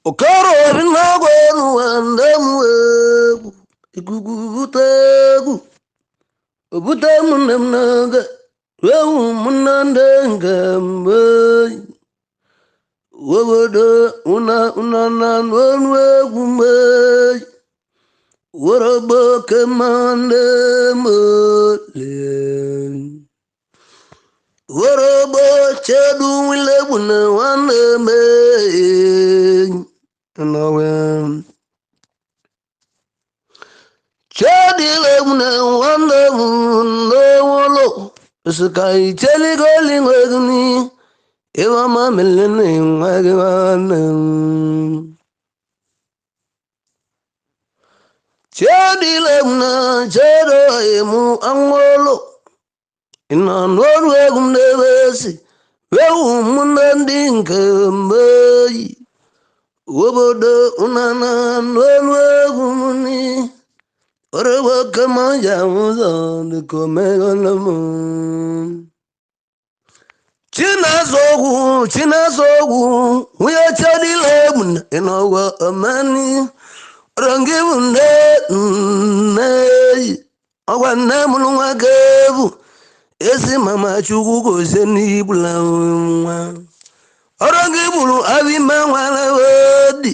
Okoro obi na-agwa nwanne m egwu ikuku bute egwu obute ụmụnne m n'oge ewu ụmụnne ndị nke mgbe obodo una una na n'olu egwu mgbe worobo kemande mole worobo chedu wilegbu na nwanne m nọwe chedilegbu na nwanne m n'owolo sika icheligoli nwegini ịwama melene nwegi nwanne m chedilegbu na chedo emu anwolo ịnọ n'ọrụ egwu m n'ebe si ewu ụmụnne ndị nke mgbe obodo unana n'ọrụ egwu m ni ọrụgbo kemanja ụzọ dịka omegolo m chinazogwu chinazogwu nwunye chedile egwu ịnọgwa omeni ọrọngị bụ nne nne ọgwa nne mụrụ nwa ga-ebu ezi mama chukwu gozie n'igbula nwa ọrụ gị gburu abime nwere odi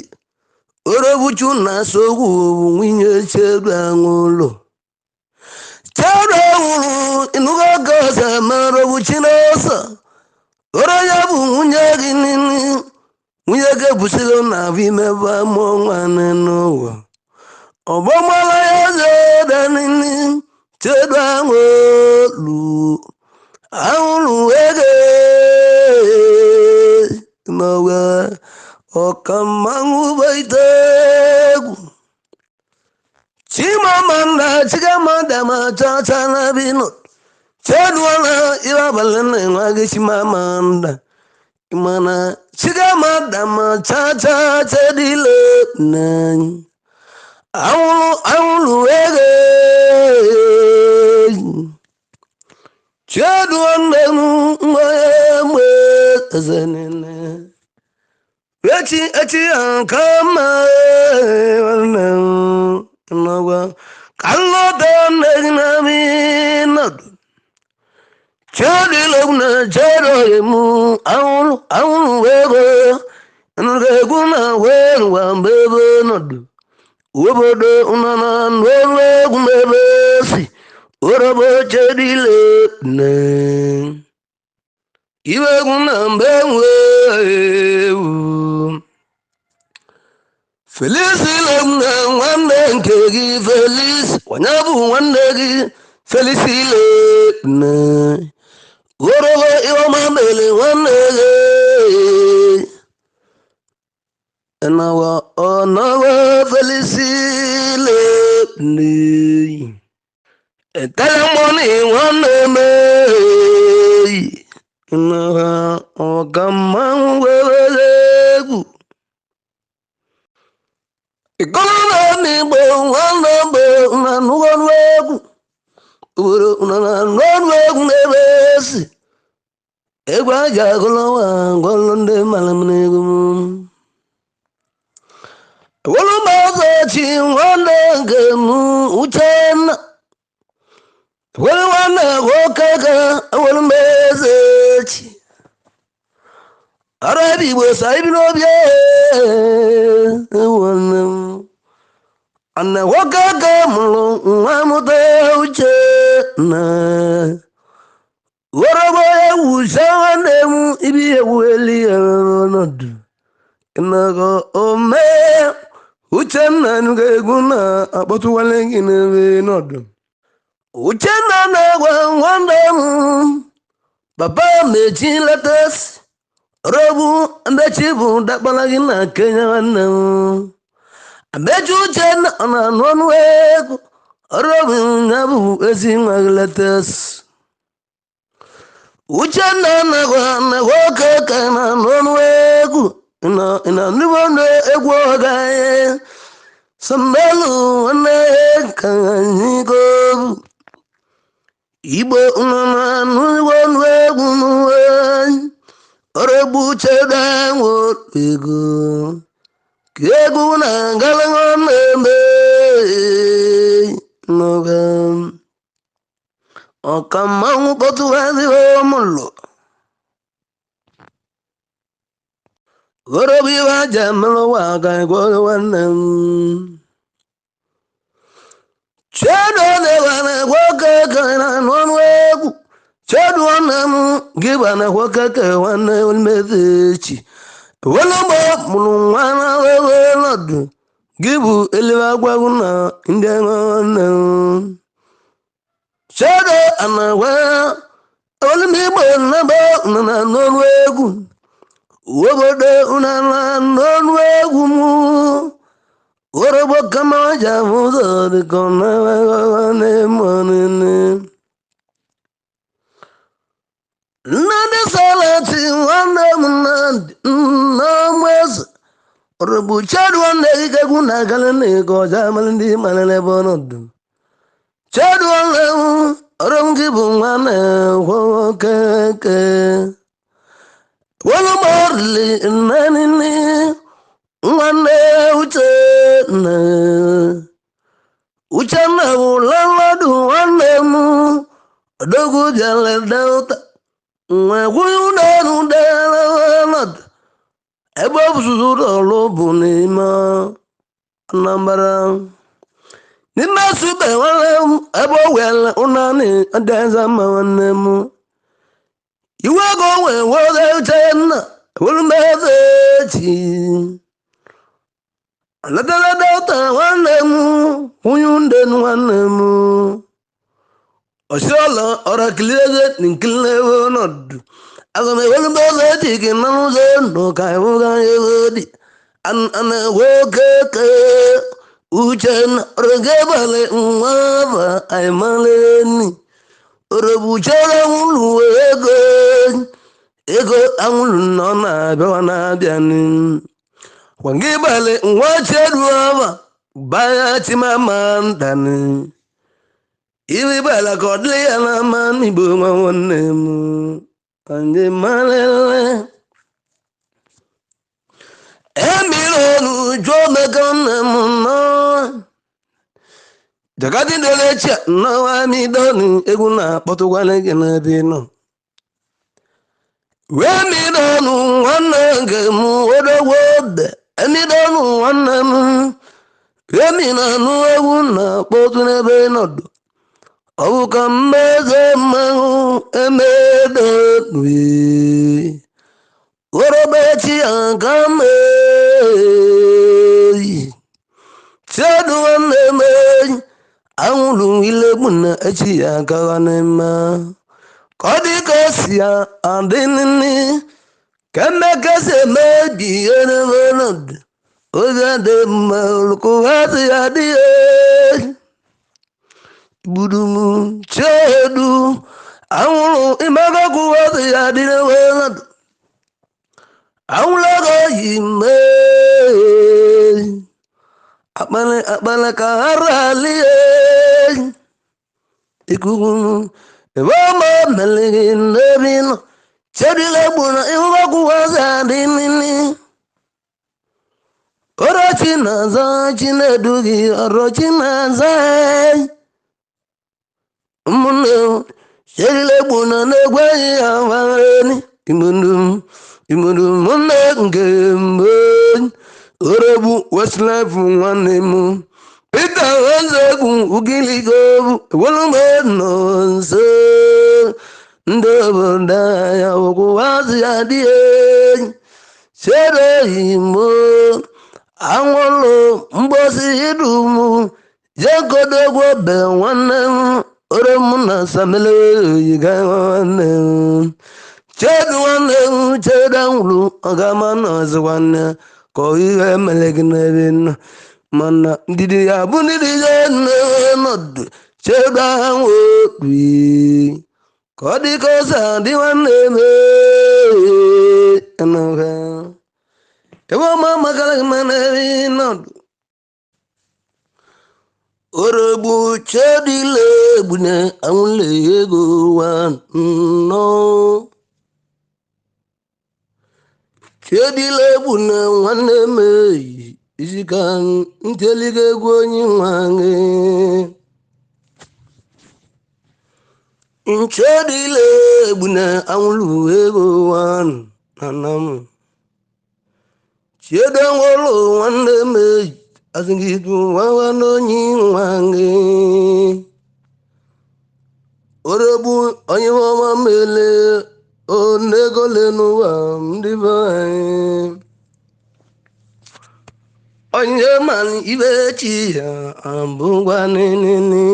orobuchu na sogwu nwunye chedu anwụlụ chedu anwụrụ ịnụgo goza ma orobuchi n'ọsọ oro ya bụ nwunye gị nini nwunye gị ebusiro na abime bụ amụọ nwanne n'ụwa ọgbọmọla ya zeda nini chedu anwụlụ anwụrụ ege n'ọwa ọka mmanwụ baite egwu chimamanda chigamadama chachala bino cheduola ibe abalị na nwa gị chimamanda mana chigamadama chacha chedile na anwụrụ anwụrụ ege chedu nne m nwa ya mgbe eze nene echi echi nke mma nwanne m nọgwa ka nlọta nne gị na mi nọdụ chedile m na chedo emu anwụrụ anwụrụ ego nụrụ egwu na wee ngwa mgbe ebe nọdụ obodo unana n'olu egwu ebe si orobo chedile nne iwe egwu na mgbe nwe ewu Felis ilegwu na nwanne nke gị Felis onye bụ nwanne gị Felis ile orobo iwoma mere nwanne gị nawa ọnawa Felis ile Telemoni nwanne m nawa ọka mmanwụ wewere egwu ikolona n'igbo nwanne mgbe na nụọnụ egwu obodo na nụọnụ egwu n'ebe esi egwu aja agụlọwa ngwọlụ ndị mara m n'egwu m ewelu m ọzọ chi nwanne nke m uchenna ewelu nwanne nwoke ka ewelu m eze chi ọrụ ebe igbo sa ibi n'obi nwanne m ana nwoke ka mụrụ nwa mụta uche na ghọrọgbo ewu sa nwanne m ibi ewu eli ọnọdụ ịnọgọ ome uchenna nugo egwu na akpọtụwale gị n'ebe nọdụ uchenna na-agwa nwanne m papa mechi letas robu mbechi bụ dakpara gị na kenya nwanne m amechi uchenna ọ na-anụ ọnụ egwu robu ya bụ ezi nwa gị letas uchenna nakwa nakwa oke ka na-anụ ọnụ egwu na na ọnụ egwu ọga ya sambelu nwanne ka anyị gobu igbo nọ na-anụ ọnụ egwu n'ụwa ọrọgbu chebe ego Ka egwu na-agala nwanne m n'oge ọka mmanwụ kpọtụgharị ọmụlụ Orobi iwe aja mmerụ ụwa ka gwọrọ nwanne m. Chedu na-ewere nwoke ka na n'ọnụ egwu. Chedu nwanne m gị gbana nwoke ka nwanne mmezechi. Welugbo mụrụ nwa na wewe nọdụ. Gị bụ eliwe agwagwu na ndị nwanne m. Chedu anagwa olumigbo nnaba na n'ọnụ egwu. Obodo unana n'ọnụ egwu m. Orobo kama waja ụzọ dịka ọ na-eme. Nnadị salati nwanne m Nnamdị Nnameze. Orobo chedu nwanne gị ka egwu na-agala n'ego ọja mara ndị mara n'ebe ọnọdụ. Chedu nwanne m ọrụ m gị bụ nwanne nwoke. Wolumorili nnanini nwanne Uchenna. Uchenna bụ landlord nwanne m. Odogwu bịara Delta. Nwekwughị ụlọọrụ landlord. Ebe ọ bụzụzụ ụlọ bụ n'ime Anambra. N'ime Sube nwanne m ebe o were ụnanị adaeze mma nwanne m. Iwe ego nwee nwoke Uchenna olumeze echi. Alatala Delta nwanne m nwunye unde nwanne m. Ọsịọla ọrakilieze nkilebe ọnọdụ. Aga m ewelumeze echi gị na n'ụzọ ndụ ka ịhụga ego dị. Ana nwoke ke Uchenna ọrọgebale nwaba aimaleni. Orobuchere nwụrụ ego ego anwụrụ nọ na-abịawa na-abịanị. Kwangịbalị nwa chedu ọba baya chimamandani. Iwe bala ka ọ dịrị ya na mma n'Igbo nwa nwanne m. Anyị malele. Emiri ọnụ jụọ maka nne m nọ. Jakadị delechi nnọọ amidoni egwu na-akpọtụkwala gị n'ebe ị nọ. Wee midonu nwanne nke m odogwu obe. Emidonu nwanne m. Emi na-anụ egwu na-akpọtụ n'ebe ị nọdụ. Ọ bụ ka mmeze mmanwụ emedonu. Orobechi aka mee. Chedu nwanne m anwụrụ ilegbu na echi ya agawa n'eme. Ka ọ dị ka o si adị nini. Ka emeka si emebi ihe n'ebe ọnọdụ. Oge dị mma olùkọ́ si adị Gburu m chedu anwụrụ imegokwu si adị n'ebe ọnọdụ. Anwụrụ ego yi mee. Akpali akpali ka ara lie. Ikuku ebe ọma mere gị n'ebe ị nọ. Chedile gburu ịhụgokwu si adị nini. Ọrọchi na-aza Chinedu gị ọrọchi na-aza. Ụmụnne m chedile gburu na-egweghị ya wareni. Imundu imundu mụnne nke mgbe. Oregbu Westlife nwanne m. Peter Nzegwu Ugiligo ewolume nọ nso. Ndị obodo anya ụkwụ azụ ya dị enyi. Chere imo anwụlụ mgbosi idum jekodogwo be nwanne m orem na samele oyiga nwanne m. Chedu nwanne m chedu anwụlụ ọgama nọzi nwanne ka ihe mere gị n'ebe nọ. Mana ndidi ya bụ ndidi ya nọdụ chedu anwụlụ ka ọ dị ka ọ si adị nwanne m enugha. Ebe ọma makara gị mana ebe ị nọdụ. Orogbu chedile egbune anwụle ego wa nnọọ. Chedile egbune nwanne m eyi. Isi ka nteligo egwu onye nwa gị. Nchedile egbuna anwụlụ ego wanụ na nna m. Chiedo nwụlụ nwanne m asịgị nwa n'onye nwa gị. Oregbu onye ọma mele onegole n'ụwa ndị be anyị. Onye ma ibe chi ya abụgwa nịnịnị.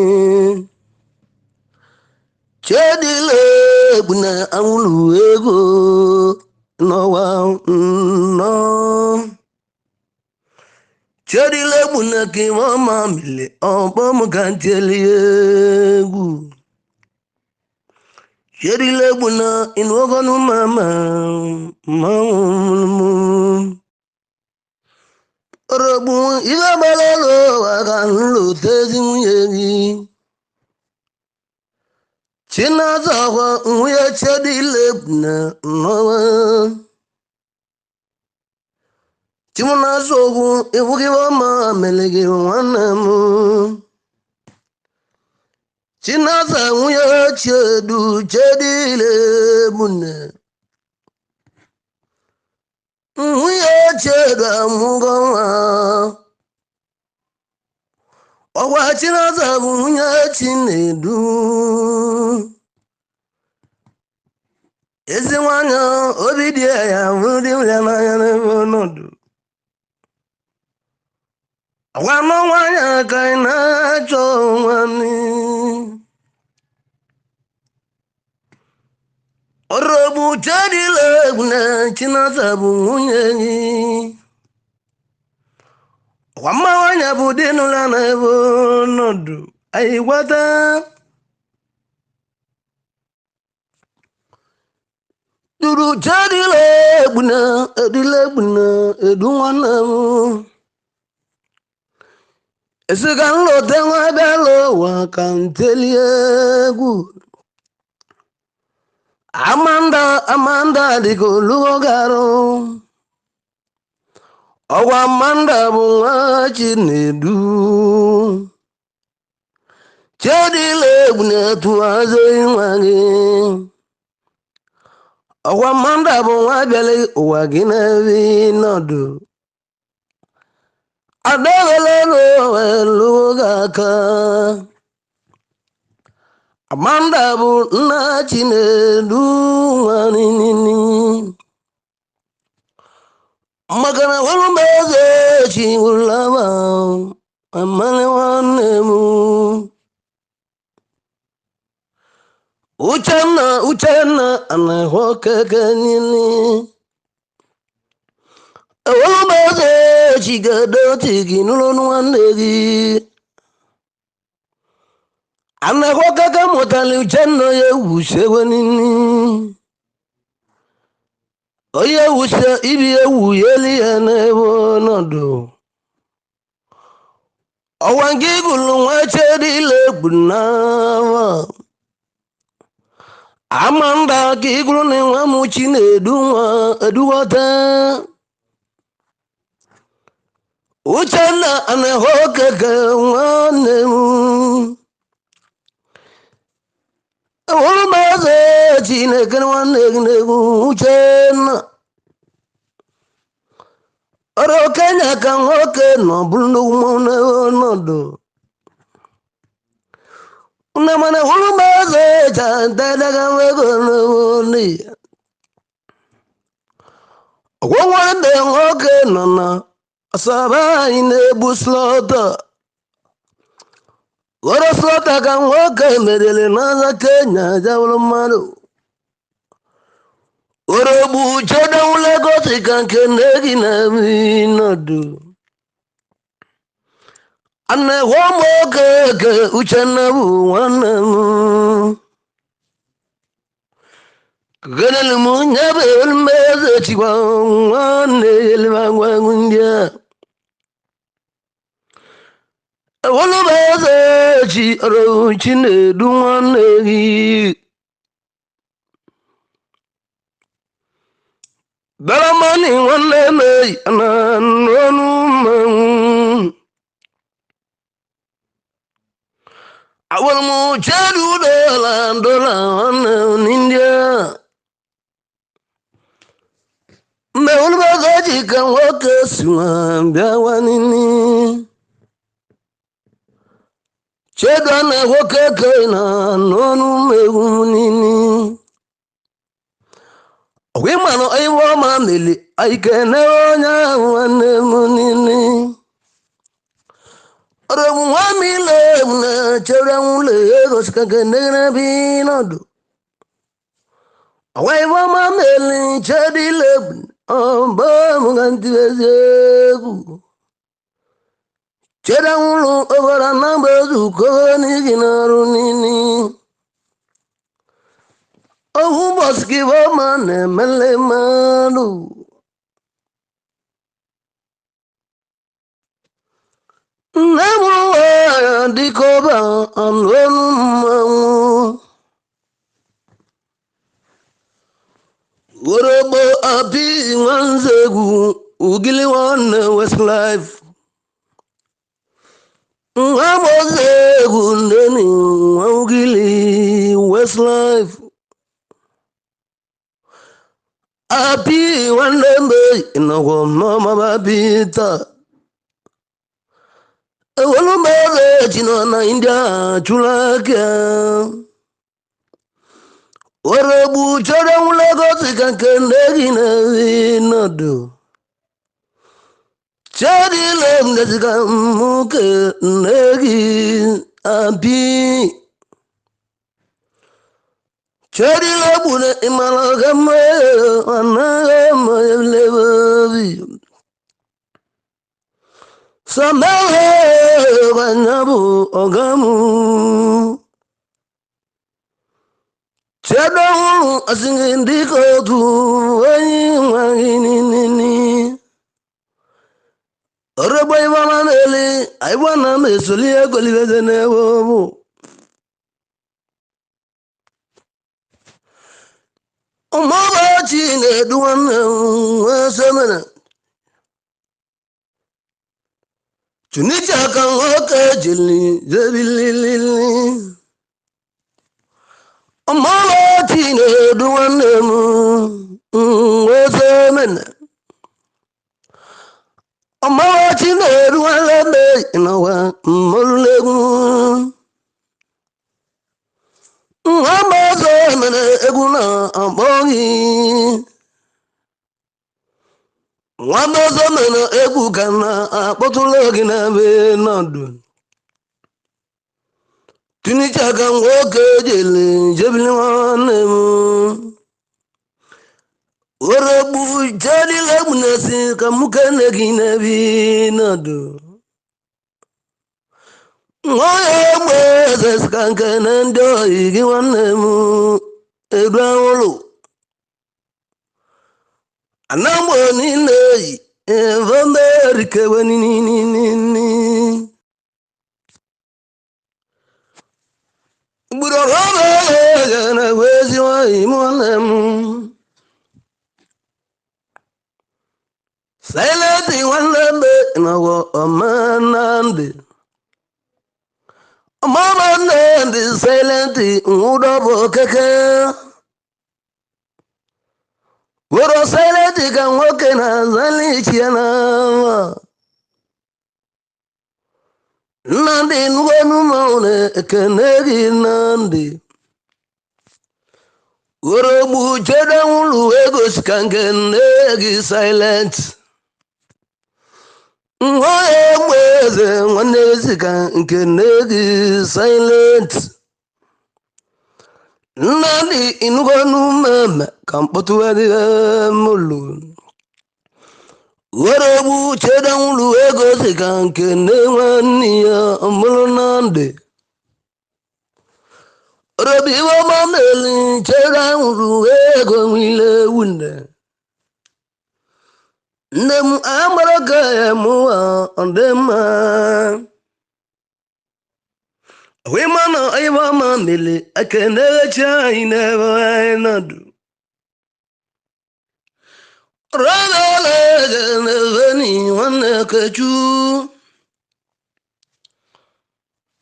Chedile egbuna anwụlụ ego n'ọwa nnọọ. Chedile egbuna ka ịma ọma mele ọkpọ m ka nteli egwu. Chedile egbuna ịnụọgọnụ mama mmanwụ. Orogbu ibe gbara ụwa ka nlotezi nwunye gị. Chinaza ọkwa nwunye Chedile egbuna nnọọ. Chimunaza ogwu ịbụghị ọma mere gị nwanne m. Chinaza nwunye Chedu Chedile egbuna. Nwunye Chedu amụgo nwa. Ọgwa Chinaza bụ nwunye Chinedu. Ezi nwanyị obi dị ya bụrụ di ya n'anya n'ebe ọnọdụ. Ọgwa nọ nwanyị ka ị na-achọ nwanne. Orogbu Chedile egbuna Chinaza bụ nwunye gị. Ọgwa mma nwanyị bụ di nụla n'ebe ọnọdụ. Anyị gwata. Duru Chedile egbuna edile egbuna edu nwanne m. Esi ka nlote nwa bịala ụwa ka nteli egwu. Amanda Amanda dịka olugo garụ. Ọgwa Amanda bụ nwa Chinedu. Chedile egbuna tụazị nwa gị. Ọgwa Amanda bụ nwa bịala ụwa gị n'ebe nọdụ. Adawela n'ụwa elu aka. Amanda bụ nna Chinedu nwa nini. Maka na hụrụ m eze chi wụlaba amali nwanne m. Uchenna Uchenna anaghị okeke nini. Ewelu m eze chi ga-edo ntị gị n'ụlọ nwanne gị. Anaghị okeke mụtara Uchenna ya ewusewe nini. Onye wuse ibi ewu yeli ya n'ebe ọnọdụ. Ọwa nke igulu nwa Chedile egbuna. Amanda ka igulu na nwa m Chinedu nwa eduwata. Uchenna anaghị okeke nwanne m. Ewuru m eze Chineke nwanne gị na-egwu Uchenna. Ọrụ okenye ka nwoke nọ bụrụ nnukwu mmọnwụ n'ebe ọnọdụ. Nne mana hụrụ m eze chantadaga ego n'one. Ọgwọ nwanne nwoke nọ na Asaba anyị na-egbu slọta. Ghọrọ slọta ka nwoke meriri n'aza Kenya jawụrụ mmadụ. Orogbu chedowu Lagos ka nke nne gị na-eme nọdụ. Ana-ehwe m okeke Uchenna bụ nwanne m. Kenelu m nye bụ eze chikwa nwanne elebagwa ndị a. Ewelu m eze chi ọrụ Chinedu nwanne gị. Baramani nwanne m eyi na n'ọnụ mmanwụ. Awal mu chedu dola dola nwanne n'India. Mgbe olugbo ji ka nwoke si nwa bịawa nini. Chedu na nwoke ke na n'ọnụ egwu nini. Ọgwụ ịmanụ iwe ọma meli aikene onye ahụ nwanne m nini. Ọrọgwụ nwa mile egwu na chere nwụlọ ego sikake ndegere bi n'ọdụ. Ọgwụ iwe ọma meli chedu ile egwu ọba mụ ka ntị ezi egwu. Chere nwụlọ ọbara na mgbe zukọ n'igi n'ọrụ nini. Ohu ụbọchị ka iwe ọma na-emele mmadụ. Nne m nwanyị dịka ọba anụ ọnụ mmanwụ. Orogbo abi nwanze egwu ugili nwanne Westlife. Nwa gboze egwu nneni nwa ugili Westlife. Abi nwanne mbe ịnọgwọ n'ọma babi taa. Ewelu mebe chi nọ na India chụrụ aka. Orogbu chọrọ nwụlọgosi ka nke nne gị na-eri nọdụ. Chedile m dezika mmuke nne gị abi. Chedile gbune ịmara ka mma anaghị ama elebe obi. Samele banyabu ọgamu. Chedo asingi ndiko tu enyi nwanyi nini. Orogbo iwa meli aiwa na mesoli ego libeze n'ewo. Ọmọbachi na-edu nwanne m nwa semena. Tunisia ka nwoke jeli jebililili. Ọmọbachi na-edu nwanne m nwa semena. Ọmọbachi na-edu nwanne m ịnọwa mmọlụlegwu. Nwa mgbọzọ mere egwu na-akpọ gị. Nwa mgbọzọ mere egwu ka na-akpọtụrụ gị n'ebe nọdụ. Tunisia ka nwoke jele jebili nwanne m. Orogbu jedile egwu na-esi ka mụ kene gị n'ebe nọdụ. Nwa egbe eze si ka nkene ndị oyi gị nwanne m edu anwụrụ. Anambo niile yi evomberikewe nini. Gburu ọrụ ege na-ewezi nwanyị m nwanne m. Silent nwanne m nọwọ ọma Nnamdị. Ọmọ Nnamdị silent nwụdọ bụ keke. Woro silent ka nwoke na-azali ichi ya n'ama. Nnamdị ngwenu mmanwụ na-ekene gị Nnamdị. Orogbu chedo nwụrụ ego si ka nke nne gị silent. Nwa egbe eze nwanne si ka nke nne gị silent. Nnamdị ịnụgọnụ mmemme ka mkpọtụ adịghị mụlụ. Orogbu chedo nwụrụ ego si ka nke nne nwanne ya mụrụ Nnamdị. Orobi iwe ọma meli chedo nwụrụ ego nwile wunne. Nne m amara ka ya mụwa ọ dị mma. Wimana iwe ọma meli ekene chi anyị n'ebe anyị nọdụ. Rọbele nwanne Kechu.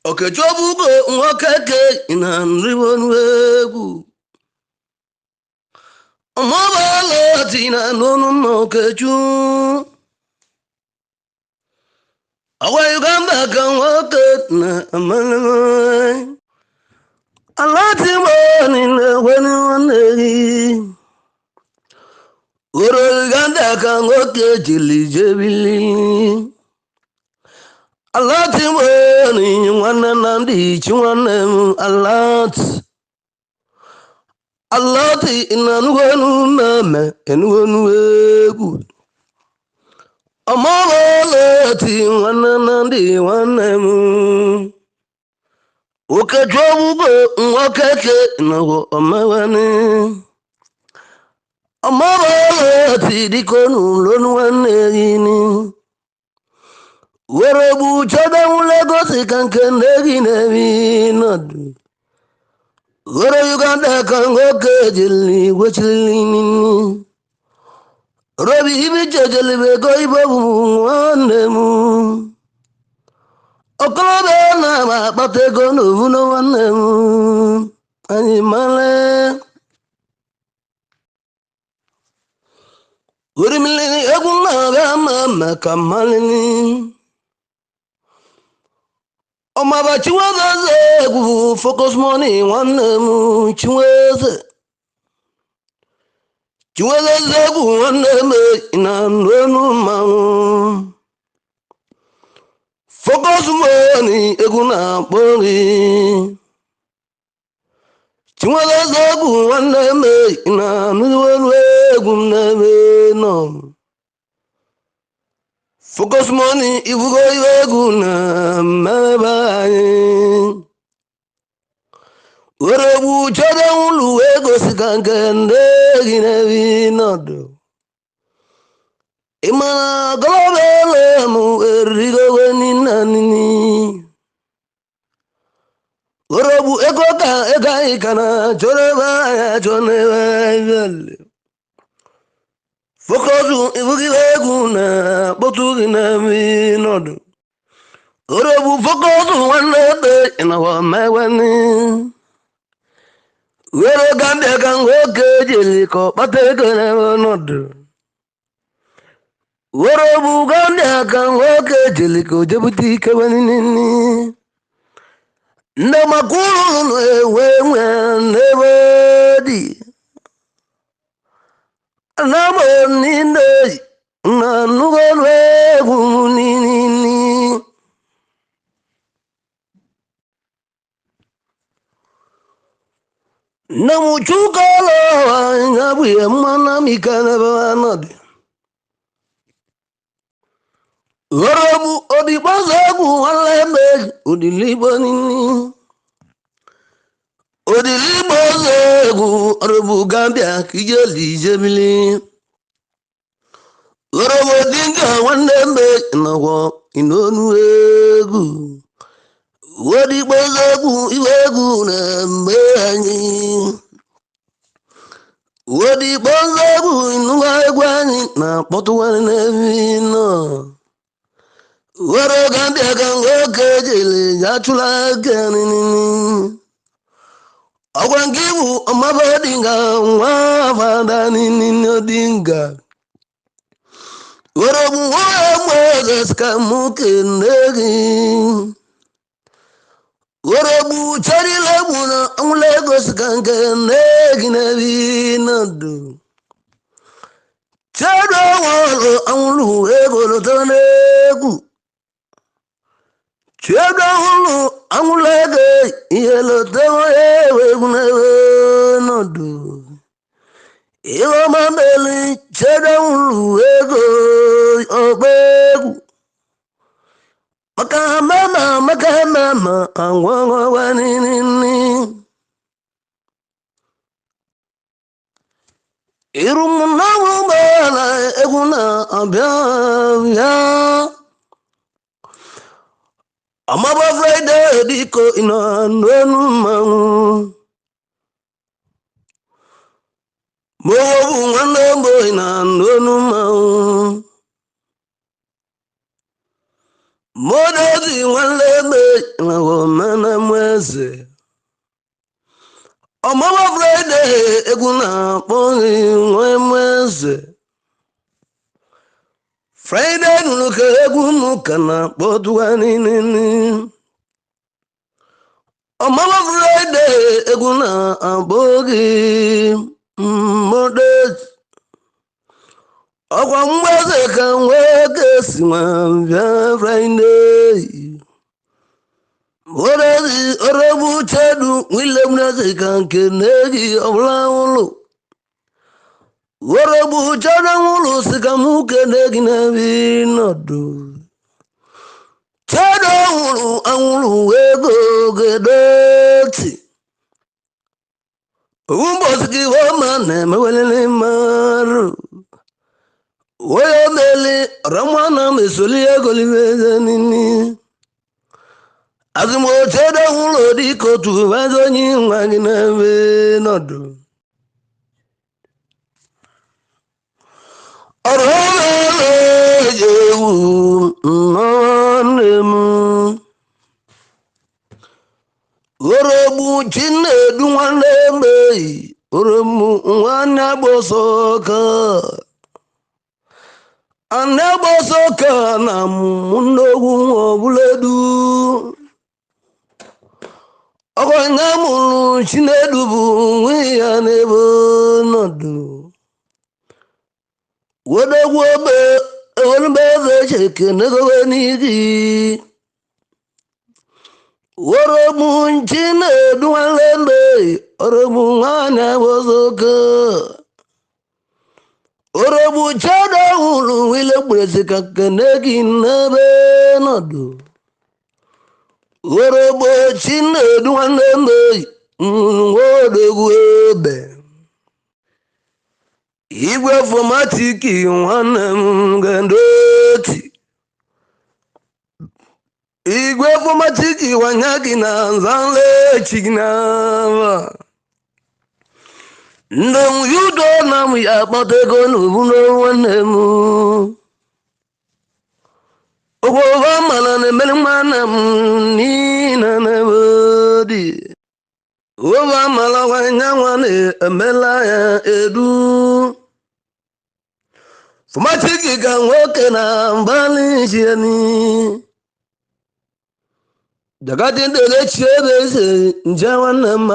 Okechukwu nwoke ke na nriwonu egwu. Ọmọbala ti na n'onu mma Okechukwu. Ọwa Uganda ka nwoke na amalị. Ala ti mọ niile weni nwanne gị. Oro Uganda ka nwoke jili jebili. Ala ti mọ ni nwanne na ndị ichi nwanne m alat. Alati na nuwenu meme enuwenu egwu. Ọmọbala ti nwanne na ndị nwanne m. Okechukwu nwoke ke nọgọ ọmọwani. Ọmọbala ti dikonu lónú nwanne gị ni. Were gbu chọdanwu Lagos ka nke nne gị na-ebi nọdụ. Were Uganda ka nwoke jeli gwechili nini. Robi ibi jejelibe ego ibo bụ nwanne m. Okorobịa na m akpata ego n'ovu na nwanne m. Anyị male. Orimili egwu na-abịa ma maka mmalili. Ọmaba Chinweze egwu Focus Money nwanne m Chinweze. Chinweze egwu nwanne m na n'onu mmanwụ. Focus Money egwu na-akpọ gị. Chinweze egwu nwanne m na n'olu egwu m n'ebe nọ. Focus Money ibugo iwe egwu na mmebe anyị. Were gbu chọrọ ụlọ ego si ka nke ndị gị na-ebi nọdụ. Ị ma na gọlọbele m erigo nina nini. Were gbu ego ka ego anyị ka na chọrọ ebe anyị achọ n'ebe anyị. Focus ibugo iwe egwu na kpọtụ gị na-ebi nọdụ. Were gbu focus nwanne ebe ịnọwa mewani. Were Gambia ka nwoke jeli ka ọ kpata ego n'ebe ọnọdụ. Were bụ Gambia ka nwoke jeli ka o jebute ike nini. Ndị maka ụlọ enwe nwe n'ebe dị. Anamọ niile na nnukwu egwu nini. Nne m chukolo anya bụ ihe mmanụ amike n'ebe anọdụ. Ghọrọ bụ odigbozo egwu nwanne eme odiligbo nini. Odiligbo ọzọ egwu ọrụ bụ Gambia ka ijeli ijebili. Ghọrọ bụ odinga nwanne eme nọgwọ inonu egwu. Odigbozo egwu iwe egwu na mgbe anyị. Odigbozo egwu ịnụwa egwu anyị na-akpọtụwarị n'ebe nọ. Were Gambia ka nwoke jeli ya chụla aka nini. Ọgwa nke bụ ọmaba odinga nwa afada nini odinga. Were bụ nwa Moses ka mụ kene gị. Were bụ charila egwu na anwụla ego si ka nke nne gị na-ebi nọdụ. Chedu ọnwụrụ anwụrụ ego lọtara n'egwu. Chedu ọnwụrụ anwụrụ ego ihe lọtara egwu n'ebe nọdụ. Ihe ọma meli chedu ọnwụrụ ego ọgba egwu. Maka mama maka mama angwangwa nini. Iru m na egwu na-abịa bịa. Amaba Friday diko ịnọ n'onu mmanwụ. Mowo bụ nwanne mbụ ị na n'onu mmanwụ. Modozi nwanne ebe na mweze. Ọmụma Fraịde egwu na-akpọ gị nwe mweze. Fraịde nụrụ ka egwu m ka na-akpọtụwa niile. Ọmụma Fraịde egwu na-akpọ gị Modozi. Ọkwa mgbeze ka nwoke si nwa bịa Fraịde. Orezi oregbu chedu nwile mnazi ka nke na-eji ọbụla ụlọ. Oregbu chedu nwụlụ si ka mụ kene gị n'ebe nọdụ. Chedu nwụrụ anwụrụ ego gedoti. Ụbọchị gị ọma na-emewelele mmarụ. Onye meli ọrọmwana mesoli ego libeze nini. Azụmochedo nwụrụ dịka otu eze onye nwa gị n'ebe nọdụ. Ọrụ ewu nwanne m. Orogbu Chinedu nwanne m eyi, orogbu nwanne agboso ka. Anne agboso ka na mụ nnogwu ọbụledu. Ọkọnya mụrụ Chinedu bụ nwe ya n'ebe nọdụ. Wodogwu ogbe ewelube eze cheke n'egowe n'igi. Orogbu Chinedu nwanne mbe, orogbu nwanne agboso. Orogbu chedo hụrụ ile gburesi ka kene gị n'ebe nọdụ. Orogbo Chinedu nwanne mbe, nwadogwu ebe. Igwe fomatiki nwanne m gendoti. Igwe fomatiki wanya gị na nzanlechi gị n'ava. Ndị yudo na m ya akpọta ego n'ubu nwanne m. Ogwova mana na-emere nwanne m niile n'ebe dị. Ova mala nwanya nwa na-emela ya edu. Fomatiki ka nwoke na mgbalị jieni. Jagadi ndelechi ebe eze nje nwanne m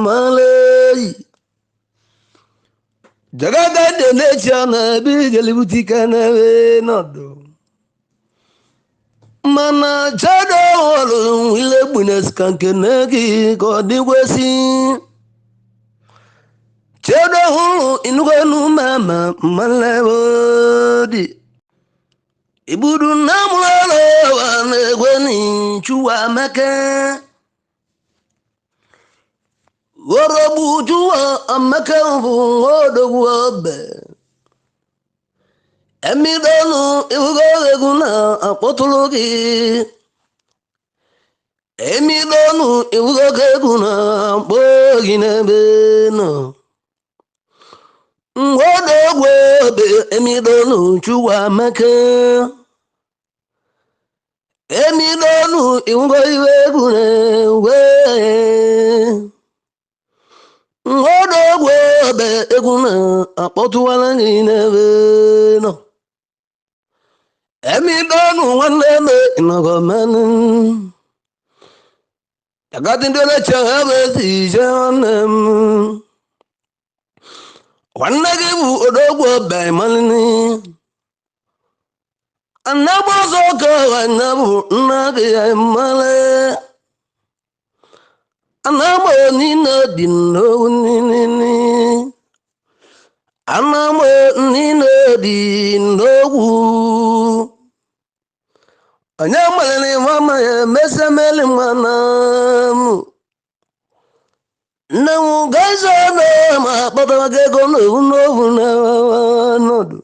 maleyi. Jagada ndelechi a na-ebe ijelibutike n'ebe nọdụ. Mana chado ọrụ ile gbunes ka nke gị ka ọ dịkwesị. Chedo hụrụ inugonu mama mmalebodi. Ibudu na mụlọrọ wa na-egwe n'chuwa meke. Orogbu chuwa ameke bụ nwadogwu obe. Emidonu iwugo egwu na-akpọtụrụ gị. Emidonu iwugo egwu na-akpọ gị n'ebe nọ. Nwadogwu obe emidonu chuwa meke. Emidonu iwugo iwe egwu na-ewe. Nwadogwu obe egwu na-akpọtụwara gị n'ebe nọ. Emidonu nwanne m ịnọgọmanụ. Agadi ndị na-eche ha bụ ezi ije nwanne m. Nwanne gị bụ odogwu ọba ịmalini. Anagba ọzọ ka nwanne bụ nna gị ya ịmale. Anagba niile dị n'owu nini. Anagba niile dị n'ogwu. Onye maliri mama ya emesa meli mana m. Nne m gaza na ma kpọtara gị ego n'owu n'owu n'ọnọdụ.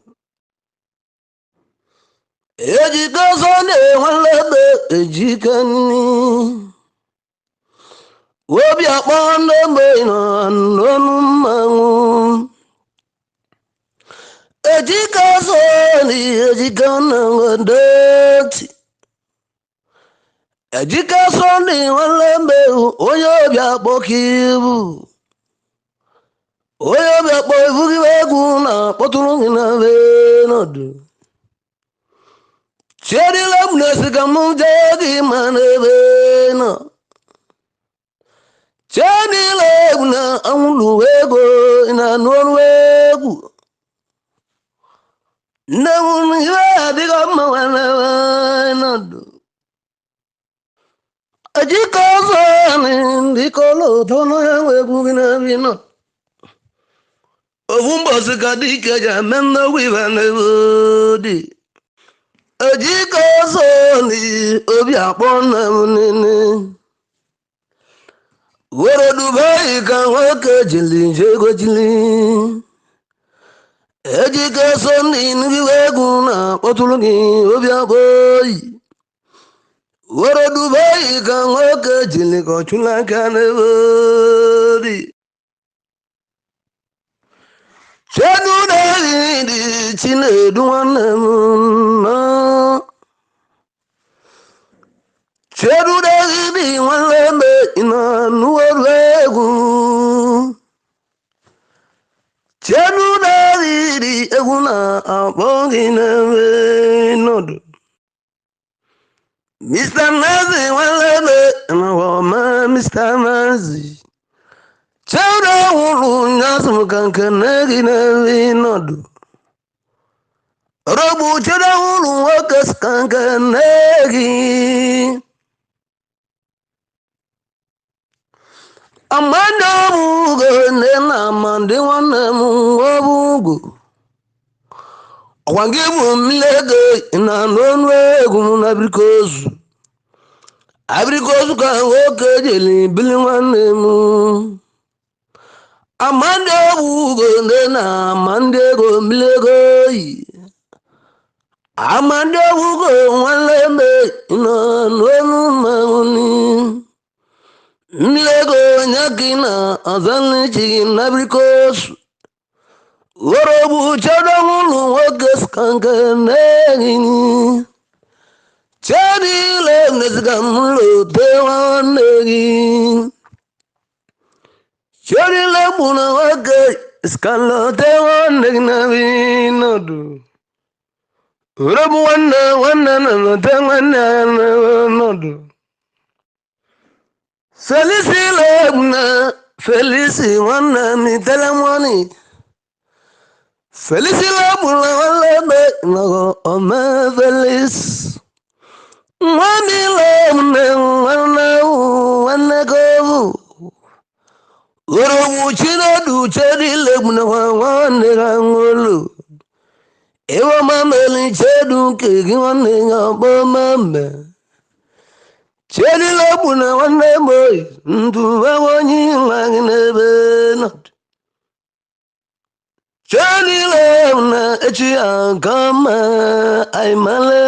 Ejike ọzọ na-enwele ebe ejike nni. Obi akpọ ndị mgbe nọ n'ọnụ mmanwụ. Ejike ọzọ na ejike na ndoti. Ejike Sọnde nwanne mbe onye obi akpọ ka ibu onye obi akpọ ibu gị egwu na-akpọtụrụ gị na be nọdụ chierila m na-esi ka m jee gị ma n'ebe nọ chierila egwu na anwụrụ ego na anụ ọrụ egwu nne m ihe adịghị mma nwanne nọdụ Ejike ọzọ ndị kọlọtọ n'onye egwu gị na-ebi nọ ofu mbọsị ka dike ji eme nnukwu ibe n'ebe dị Ejike ọzọ ndị obi akpọ nna m nene were Dubai ka nwoke jili jego jili Ejike ọsọ ndị ndị egwu na-akpọtụrụ gị obi akpọ yi were Dubai ka nwoke jili ka ọchụla aka n'ebe dị Chedu David Chinedu nwanne m nọ Chedu David nwanne m nọ n'ọrụ egwu Chedu David egwu na-akpọ gị n'ebe nọdụ Mr. Nazi nwanne m nọma Mr. Nazi Chedu nwụrụ nyasụ ka nke nne gị n'ebe nọdụ Robu chedu nwụrụ nwoke ka nke nne gị Amanda obugo nne na amandị nwanne m obugo ọkwa gị bụ mmiri ego na n'ọnụ egwu m na abirikozu abirikozu ka nwoke jeli bili nwanne m Amanda obugo nne na amandị ego mmiri ego yi Amanda obugo nwanne m nọ n'ọnụ mmanwụ mmiri ego onye gị na ọzọlichi gị na abirikozu Orobu chedo nwụrụ nwoke skanke nne Chedile neziga m lote nwanne gị Chedile gburu nwoke skalote nwanne gị na nọdụ Orobu nwanne nwanne na lote nwanne ya na nọdụ Felisi lebna Felisi nwanne m itele nwanyị Felisi lebna nwanne m nọgọ ome Felisi nwanne lebna nwanne nwanne govu Orobu chinedu chedi lebna nwanne ga nwolu Ewa mameli chedu nke gị nwanne ya ọkpọ mame Chedi lebna nwanne m oyi ndụ onye nwa gị n'ebe nọ Chedi lebna echi aga mma anyị male